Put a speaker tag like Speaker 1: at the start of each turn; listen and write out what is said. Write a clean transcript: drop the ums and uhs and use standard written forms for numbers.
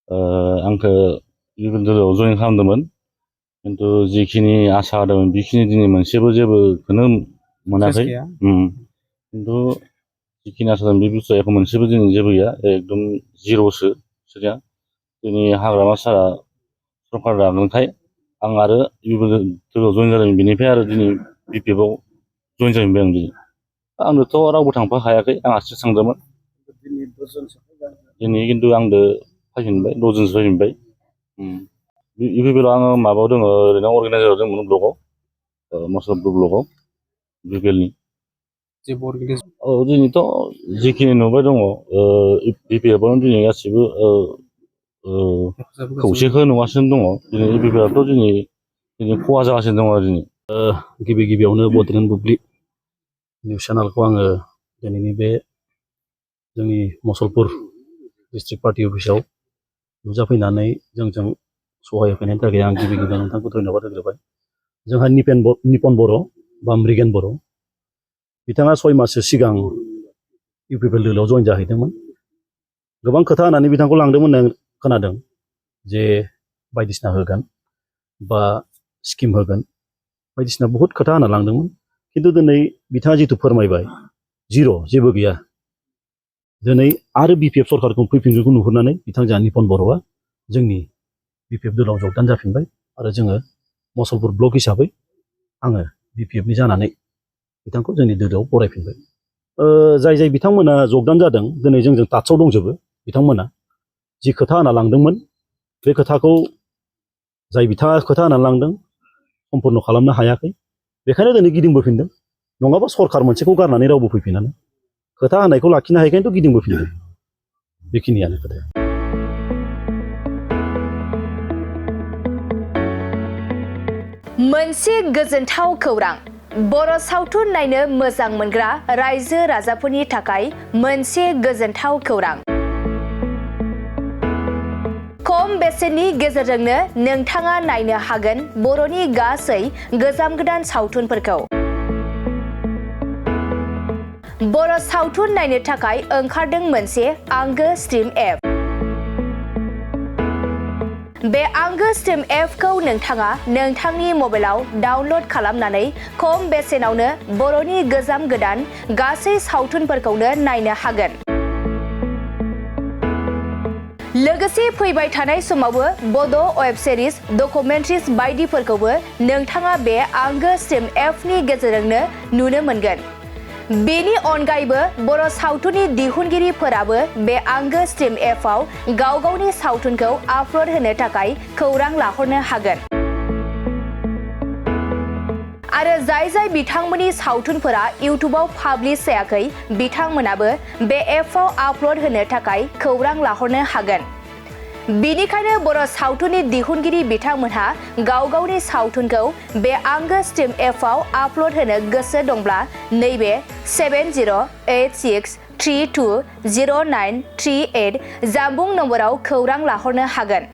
Speaker 1: आंखौ इउपिपिएल दोलोआव जइन खालामदोंमोन खिन्थु जिखिनि आसा होदोंमोन बेखिनि दिनै मोनसेबो जेबोखौनो मोनाखै खिन्थु जिखिनि आसा होदों बे बुस्थुआ एख' मोनसेबो दिनै जेबो गैया एकदम जिर'सो सोलिया दिनै हाग्रामा सारा सरकार दानोखाय आं आरो इउपिपिएल दोलोआव जइन जादों बेनिफ्राय आरो दिनै बिपिएफआव जइन जाहैबाय आं दिनै आंनोथ' रावबो थांफाखायाखै आं हारसिं थांदोंमोन दिनै खिन्थु आंदो फैफिनबाय 10 जनसो फैफिनबाय इउपिपिएलआव आङो माबायाव दङ ओरैनो अर्गेनाइजाराव दंमोन ब्लकआव मसलपुर ब्लकआव इउपिपिएलनि औ दिनैथ' जिखिनि नुबाय दङ बिपिएफआवनो दिनै गासिबो खौसेखौ नुगासिनो दङ दिनै इउपिपिएलआथ' दिनै खहा जागासिनो दङ आरो दिनै
Speaker 2: गिबियावनो बड'लेण्ड बुब्लि निउस चेनेलखौ आङो दिनैनि बे जोंनि मसलपुर डिस्ट्रिक्ट पार्टी अफिसाव नुजाफैनानै जोंजों सहाय होफैनायनि थाखाय आं गिबियावनो नोंथांखौ धन्यबाद होग्रोबाय जोंहा निपन बर' बा मृगेन बर' बिथाङा 6 माससो सिगां इउपिपिएल दोलोआव जइन जाहैदोंमोन गोबां खोथा होनानै बिथांखौ लांदोंमोन होनना खोनादों जे बायदिसिना होगोन बा स्किम होगोन बायदिसिना बहुत खोथा होना लांदोंमोन खिन्थु दिनै बिथाङा जिथु फोरमायबाय जिर' जेबो गैया दिनै आरो बिपिएफ सरकारखौ फैफिनगोनखौ नुहुरनानै बिथां जोंहा निपन बर'आ जोंनि बिपिएफ दोलोआव जगदान जाफिनबाय आरो जोङो मसलपुर ब्लक हिसाबै आङो बिपिएफनि जानानै बिथांखौ जोंनि दोलोआव बरायफिनबाय जाय बिथांमोना जगदान जादों दिनै जोंजों टाचआव दंजोबो बिथांमोना जि खोथा होना लांदोंमोन बे खोथाखौ जाय बिथाङा खोथा होना लांदों सम्पुर्ण खालामनो हायाखै बेखायनो दिनै गिदिंबोफिनदों नङाबा सरकार मोनसेखौ गारनानै रावबो फैफिनानो खोथा होनायखौ लाखिनो हायैखायनोथ' गिदिंबोफिनदों बेखिनियानो खोथाया
Speaker 3: मोनसे गोजोनथाव खौरां बर' सावथुन नायनो मोजां मोनग्रा रायजो राजाफोरनि थाखाय मोनसे गोजोनथाव खौरां खम बेसेननि गेजेरजोंनो नोंथाङा नायनो हागोन बर'नि गासै गोजाम गोदान सावथुनफोरखौ बर' सावथुन नायनो थाखाय ओंखारदों मोनसे आंगो स्ट्रिम एप बे आंगो स्ट्रिम एपखौ नोंथाङा नोंथांनि मबाइलाव डाउनल'ड खालामनानै खम बेसेनावनो बर'नि गोजाम गोदान गासै सावथुनफोरखौनो नायनो हागोन लोगोसे फैबाय थानाय समावबो बड' वेब सिरिज डकुमेन्ट्रिज बायदिफोरखौबो नोंथाङा बे आंगो स्ट्रिम एपनि गेजेरजोंनो नुनो मोनगोन बेनि अनगायैबो बर' सावथुननि दिहुनगिरिफोराबो बे आंगो स्ट्रिम एपआव गावगावनि सावथुनखौ आपल'ड होनो थाखाय खौरां लाहरनो हागोन आरो जाय बिथांमोननि सावथुनफोरा इउट्युबाव पाब्लिश जायाखै बिथांमोनाबो बे एपआव आपल'ड होनो थाखाय खौरां लाहरनो हागोन बेनिखायनो बर' सावथुननि दिहुनगिरि बिथांमोनहा गावगावनि सावथुनखौ बे आंगो स्ट्रिम एपआव आपल'ड होनो गोसो दंब्ला नैबे 7086320938 जानबुं नम्बराव खौरां लाहरनो हागोन